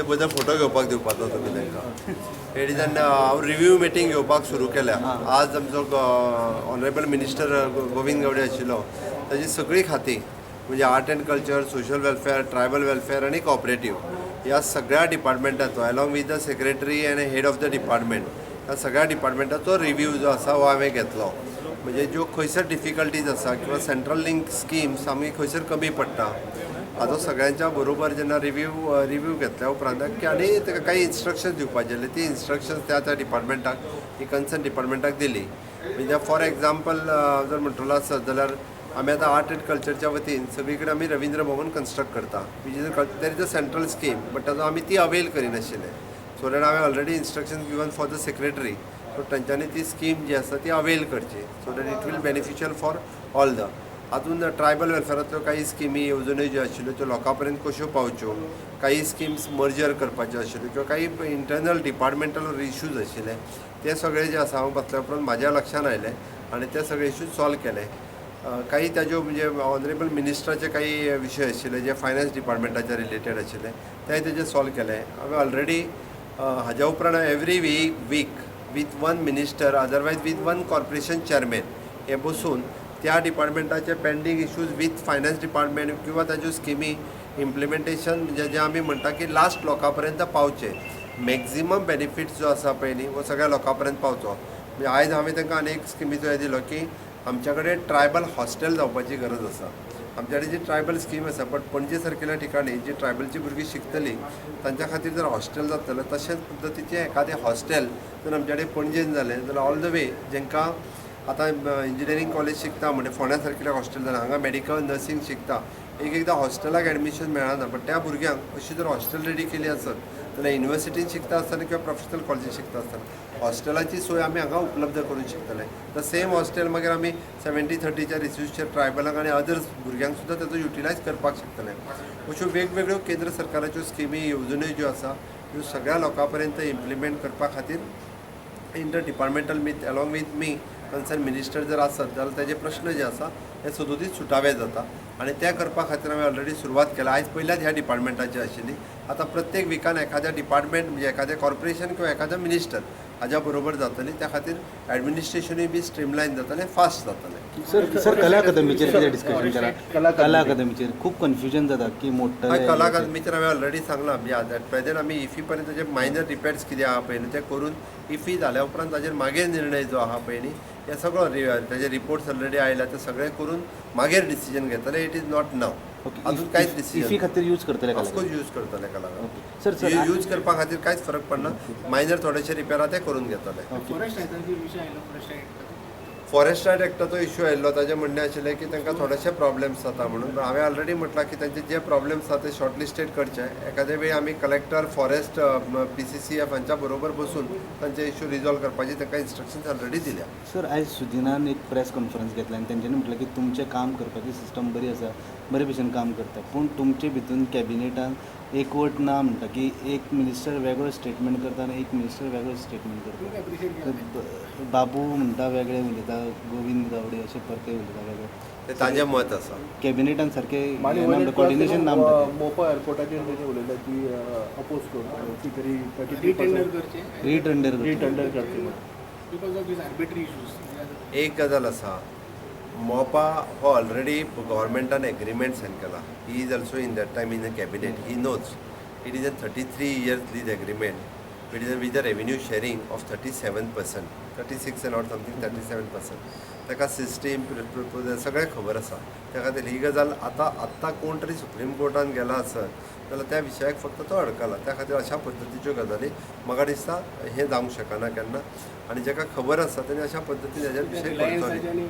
बद्दल फोटो घेवपाक दिवपाचो तुमी तांकां. It is an हांव रिव्यू मिटींग घेवपाक सुरू केल्या. आज आमचो ऑनरेबल मिनिस्टर गोविंद गावडे आशिल्लो. ताजी सगळीं खातीं म्हणजे art and culture, social welfare, tribal welfare आनी कॉपरेटीव ह्या सगळ्या डिपार्टमेंटाचो, along with the secretary and head of the department, ह्या सगळ्या डिपार्टमेंटाचो रिव्यू जो आसा हो हांवें घेतलो. म्हणजे ज्यो खंयसर डिफिकल्टीज आसा किंवा सेंट्रल लिंक स्किम्स आमी खंयसर कमी पडटा हाजो सगळ्यांच्या बरोबर जेन्ना रिव्यू घेतल्या उपरांत की आनी ताका काही इन्स्ट्रक्शन्स दिवपाचे आसले, ती इन्स्ट्रक्शन्स त्या त्या डिपार्टमेंटाक, ही कन्सर्न डिपार्टमेंटाक दिली. म्हणजे फॉर एग्जाम्पल जर म्हणटलो आसत जाल्यार आमी आतां आर्ट एंड कल्चरच्या वतीन सगळी कडेन आमी रवींद्र भवन कन्स्ट्रक्ट करता, which is there is a central scheme, but ताजो आमी ती अवेल करिनाशिल्ले. सो that हांवें already instructions given for the secretary, so तांच्यांनी ती स्कीम जी आसा ती अवेल करची, so that it will beneficial for all the. हातून ट्रायबल वेलफेरांतल्यो काही स्किमी, येवजण्यो ज्यो आशिल्ल्यो त्यो लोकां पर्यंत कश्यो पावच्यो, काही स्किम्स मर्जर करपाच्यो आशिल्ल्यो किंवा काही इंटरनल डिपार्टमेंटल इश्यूज आशिल्ले, ते सगळे जे आसा हांव बसल्या उपरांत म्हाज्या लक्षान आयले आनी ते सगळे इश्यूज सॉल्व केले. काही ताज्यो म्हणजे ऑनरेबल मिनिस्टराचे काही विशय आशिल्ले जे फायनान्स डिपार्टमेंटाच्या रिलेटेड आशिल्ले, ते तेजे सॉल्व केले हांवें ऑलरेडी. हाज्या उपरांत every week with one minister, otherwise with one corporation chairman हे बसून त्या डिपार्टमेंटाचे pending issues with finance department किंवा ताज्यो स्किमी इम्प्लिमेंटेशन, म्हणजे जे आमी म्हणटा की लास्ट लोकां पर्यंत पावचे, मॅक्झिमम बेनिफीट जो आसा पळय न्ही, हो सगळ्या लोकां पर्यंत पावचो. म्हणजे आयज हांवें तांकां आनी एक स्किमीचो हें दिलो की आमच्या कडेन ट्रायबल हॉस्टेल जावपाची गरज आसा. आमच्या कडेन जी ट्रायबल स्कीम आसा, बट पणजे सारकेल्या ठिकाणी जी ट्रायबलची भुरगीं शिकतलीं तांच्या खातीर जर हॉस्टेल जातलें, तशेंच पद्दतीचें एखादें हॉस्टेल जर आमच्या कडेन पणजेन जालें जाल्यार ऑल the way जेंकां आतां इंजिनियरींग कॉलेज शिकता म्हणजे फोंड्या सारकेल्या हॉस्टेल जालें, हांगा मेडिकल नर्सींग शिकता, एक एकदां हॉस्टेलाक एडमिशन मेळना, बट त्या भुरग्यांक अशी जर हॉस्टेल रेडी केली आसत जाल्यार युनिवर्सिटीन शिकता आसतना किंवा प्रोफेशनल कॉलेजीन शिकता आसतना हॉस्टेलाची सोय आमी हांगा उपलब्ध करूंक शकतले. The same hostel मागीर आमी 70-30च्या रिसर्चचेर ट्रायबलांक आनी अदर्स भुरग्यांक सुद्दां ताचो युटिलायज करपाक शकतले. अश्यो वेगवेगळ्यो केंद्र सरकाराच्यो स्किमी, येवजण्यो ज्यो आसा ह्यो सगळ्या लोकां पर्यंत इम्प्लिमेंट करपा खातीर inter departmental with along with me concern minister जर आसत जाल्यार ताजे प्रश्न जे आसा हे सदोदीत सुटावे जाता आनी ते करपा खातीर हांवें ऑलरेडी सुरवात केल्या. आयज पयल्याच ह्या डिपार्टमेंटाची आशिल्ली. आतां प्रत्येक विकान एखाद्या डिपार्टमेंट, म्हणजे एखाद्या कॉर्पोरेशन किंवा एखाद्या मिनिस्टर हाज्या बरोबर जातली. त्या खातीर एडमिनिस्ट्रेशनूय बी स्ट्रीमलायन जातलें, फास्ट जातलें. सर, सर, कला अकादमीचेर कितें डिस्कशन केला? कला अकादमीचेर खूब कन्फ्युजन जाता की मोडटले. हय, कला अकादमीचेर हांवें ऑलरेडी सांगलां. म्हणजे एट प्रेझेंट आमी इफी पर्यंत जे मायनर रिपेर्स कितें आहा पळय न्ही, ते करून इफी जाल्या उपरांत ताजेर मागीर निर्णय जो आहा पळय न्ही, हे सगळो ताजे रिपोर्ट्स ऑलरेडी आयल्या, ते सगळे करून मागीर डिसिजन घेतले. It is not now. अजून कांयच इफी डिसिजन खातीर यूज करतले कला? ऑफकोर्स यूज करतले कला. Sir, sir. Use करपा खातीर कांयच फरक पडना. मायनर थोडेशे रिपेर आहा ते करून घेतले. फॉरेस्ट रायटाचो विशय आयलो, फॉरेस्ट रायट. फॉरेस्ट रायट एक्टाचो इश्यू आयिल्लो. ताजें म्हणणें आशिल्लें की तांकां थोडेशे प्रॉब्लेम्स जाता म्हणून. पण हांवें ऑलरेडी म्हटलां की तांचे जे प्रॉब्लेम्स आसा ते शॉर्ट लिस्टेड करचे. एखादे वेळी आमी कलेक्टर, फॉरेस्ट, पीसीसीएफ हांच्या बरोबर बसून तांचे इश्यू रिजॉल्व करपाची तांकां इन्स्ट्रक्शन्स ऑलरेडी दिल्या. सर, आयज सुदिनान एक प्रेस कॉन्फरन्स घेतला आनी तेंच्यांनी म्हटलें की तुमचें काम करपाची सिस्टम बरी आसा, बरे भशेन काम करता, पूण तुमचे भितून कॅबिनेटान एकवट ना म्हणटा की एक मिनिस्टर वेगळो स्टेटमेंट करता आनी एक मिनिस्टर वेगळो स्टेटमेंट करता. एप्रिशिएट केला. तर बाबू म्हणटा वेगळे उलयता, गोविंद गावडे अशें परते उलयता वेगळे. ते ताजें मत आसा. कॅबिनेटान सारकें कॉर्डिनेशन ना म्हणटा ते. मोपा एअरपोर्टाचेर तेणी उलयलें की अपोज करता की तरी रिटेंडर करचे. रिटेंडर. रिटेंडर करचे म्हणून. Because of these arbitrary issues. एक गजाल आसा, मोपा हो ऑलरेडी गव्हर्मेंटान एग्रीमेंट सायन केला. He is also in that time in the cabinet, he knows it is a 33 years lease agreement. It is with the revenue sharing of 37%, 36 and not something, 37%. ताका system सगळें खबर आसा. त्या खातीर ही गजाल आतां आत्तां कोण तरी सुप्रीम कोर्टान गेला आसत जाल्यार त्या विशयाक फक्त तो अडकला. त्या खातीर अशा पद्दतीच्यो गजाली म्हाका दिसता हें जावंक शकना केन्ना आनी जाका खबर आसा तेणी अशा पद्दतीन हेजेर विशय करचो न्ही. रिलायन्साचे आनी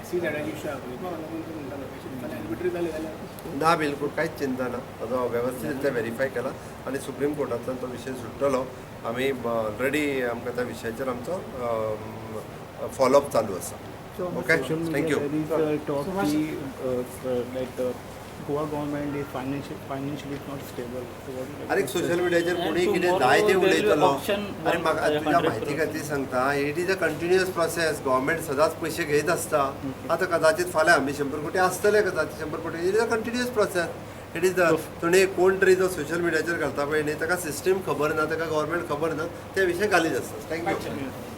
एसईझेडाचे इश्यू आहा पळय, तो लागून तो म्हणटालो फाल्यां आर्बिट्री जाले जाल्यार. ना, बिलकुल कांयच चिंता ना. ताजो वेवस्थीत रित्या वेरीफाय केला आनी सुप्रीम कोर्टांतल्यान तो विशय सुट्टलो. आमी ऑलरेडी आमकां त्या विशयाचेर आमचो फॉलोअप चालू आसा. So on the Okay, social media, thank you. there is a talk ki, that Goa government is financially not stable. So what you like अरे to say? Social मिडियाचेर कोणी कितें जाय तें उलयतलो. अरे, म्हाका तुज्या म्हायती खातीर सांगता, it is a continuous process. Government सदांच पयशे घेयत आसता. आतां कदाचित फाल्यां आमी 100 कोटी आसतले, कदाचित 100 कोटी. It is a continuous process. It is the तुणी कोण तरी जो सोशल मिडियाचेर घालता पळय न्ही, ताका सिस्टम खबर ना, ताका गव्हर्मेंट खबर ना, त्या विशय घालीत आसता. Thank you.